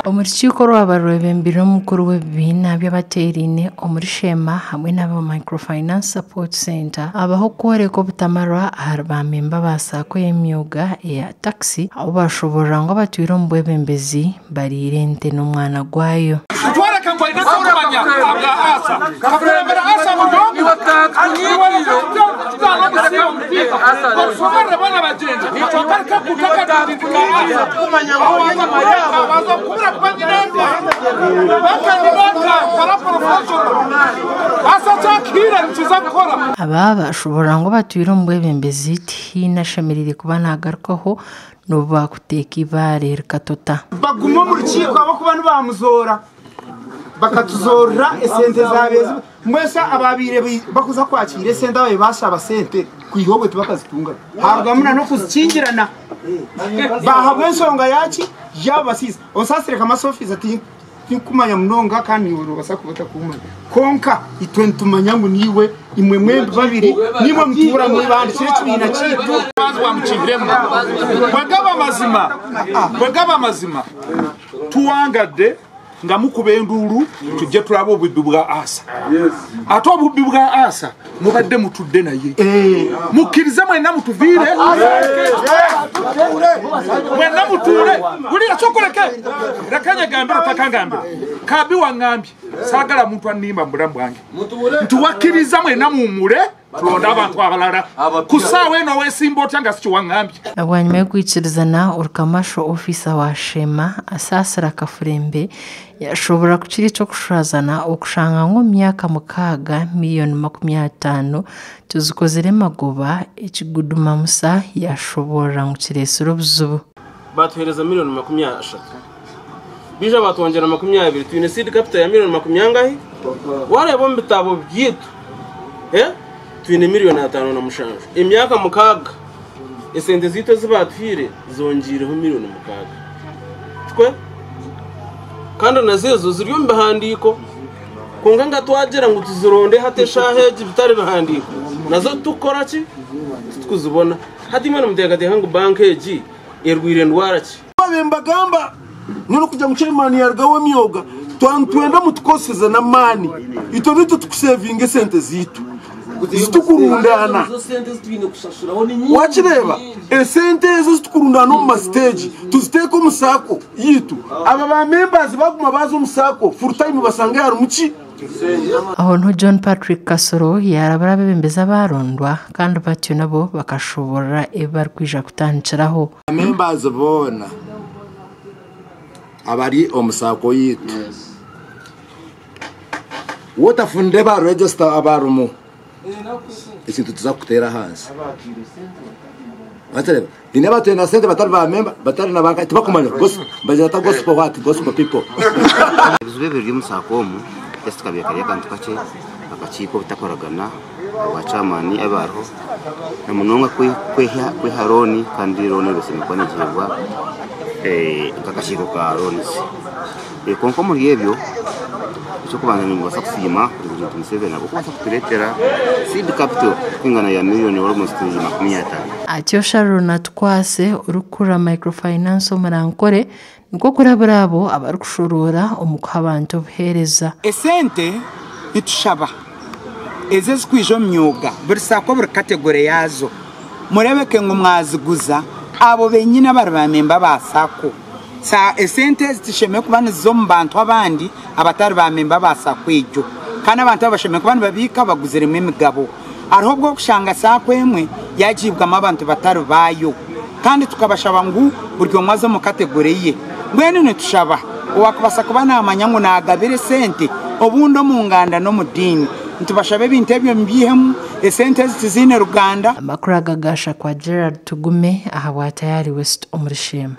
Omu rukiiko orwaba rwebembirwe omukuru w'ebibiina by'abateeraine omuri Sheema hamwe n'aba Microfinance Support Centre habaho okworeka obutamarwa ahari baamemba ba SACCO y'emyoga eya takisi ahu bashoborora ngu abatwire omu bwebembezi bariire ente n'omwana gwayo. Kutworeka ngu aine eky'okumanya ahabwa Asa. Kakurembera Asa buri omwe. Otushoborere boona bagyenzi. Kwonka reka kuta akadindindi ka Asa. Aho waaza kubura kuba nyinenka. Baka nyinenka kora professional. Asa ekyakuhiire nikiza kukora. Aba bashoborora ngu abatwire omu bwebembezi tihaine ashemereire kuba nagarukaho n'obu baakuteeka eibaare rikatota. Baguma omu rukiiko ahabw'okuba nibamuzoora bakatuzorera esente zaabezi mbwenu ababaire bakuza kwakira esente ababaire bashaba sente kwiha obwe tibakazitunga harugamu na n'okuzikingirana bahabwa ensonga yaki yabasiisa onsaasire Kamasa office ati tinkumanya munonga kandi niwe nobasa kuba otakumanya konka itwe nitumanya ngu niwe imwe mwembi babiri nimwe mutuura mwibandikire ekibiina kiitu. Bwamukingiremu bwegaba amazima, bwegaba amazima tuwangadde nga mukuba enduulu tujje tulabe obubbi bwa Asa. Ate obubbi bwa Asa mubadde mutudde naye mukkirize mwenna mutuviire mwenna mutuule wulira kyokuleke leka nyegambire otakangambire kabi waŋŋambye saagala muntu annimba mu bulamu bwange nti wakkiriza mwenna muwummule tulonde abantu abalala ku ssaawa eno weesimba otya nga si kiwaŋŋambye. Na bwanyima y'okwikirizana orukamasho ofiisa wa Sheema Asaasira Kafurembe yashobora kukira eky'okushwazana okushanga ngu omu myaka 6 miliyoni 50 tuzikozire magoba ekiguduma Musa yashoborora ngu kireesire obuzibu. Batuhereza miliyoni 30 bija batwongera 20 twine seed capital ya miliyoni makumi angahi wareba omu bitabo byitu twine miliyoni 57 emyaka 6 esente zitu ezibatuhire zongireho miliyoni 6 twe kandi nazezo ziri omu bihandiiko konka nga twagira ngu tuzironde hati eshaaha egi bitari bihandiiko nazo tukora ki tukuzibona hati imwe nimuteekateeka ngu banka egi erwire ndwara ki. Mbagamba nino kuja mu chairman yarugaho emyoga twenda mutukoseze n'amaani itwe nitwe tukusevinga esente ziitu zitukurundana wakireba esente ezo zitukurundana omu masiteegi tuziteeke omu SACCO yitu aba ba members baguma baza omu SACCO full time basanga harimu ki. Aho niho John Patrick Kasoro yarabura abebembezi abarondwa kandi batyo nabo bakashoborora ebi barikwija kutandikiraho. Members boona abari omu SACCO yitu wotafunire ba register abarumu ekintu tuza kuteera ahansi batareba ine batuye na sente batari ba member batari na banka tibakumanya gospel bagira ta gospel what gospel people. Ebizibu ebiri omu SACCO omu esi tukabyekariyo akantu kakye akakiiko obutakoragana obwa chairman abariho na munonga kwiha loan kandi loan ebeseme kuba nigihebwa nk'akakiiko ka loans konka omuri ebyo ekyokubanza nimubasa kusiima President Museveni ahabw'okubaasa kutureetera seed capital kwingana ya miliyoni almost 50. Atyo Sharon Atukwase orikukurira microfinance omurankore nikwo kurabura abo abarikushoroora omu kuha abantu obuheereza. Esente nitushaba ezo ezikwija omu myuga buri SACCO buri category yaazo murebeke ngu mwaziguza abo benyine abari bamemba ba SACCO sa esente ezi tishemeye kuba niziza omu bantu abandi abatari bamemba ba SACCO egyo kandi abantu abo bashemeye kuba nibabiika baguziremu emigabo hariho obwo okushanga SACCO emwe yagiibwamu abantu batari baayo kandi tukabashaba ngu buri omwe aze omu category ye mbwenu nitushaba owakubasa kuba namanya ngu nagabira esente obundi omu nganda n'omu diini nitubashaba ebintu ebyo mubyihemu esente ezi tiziine ruganda. Amakuru aga gasha kwa Gerard Tugume ahabwa Tayari West omuri Sheema.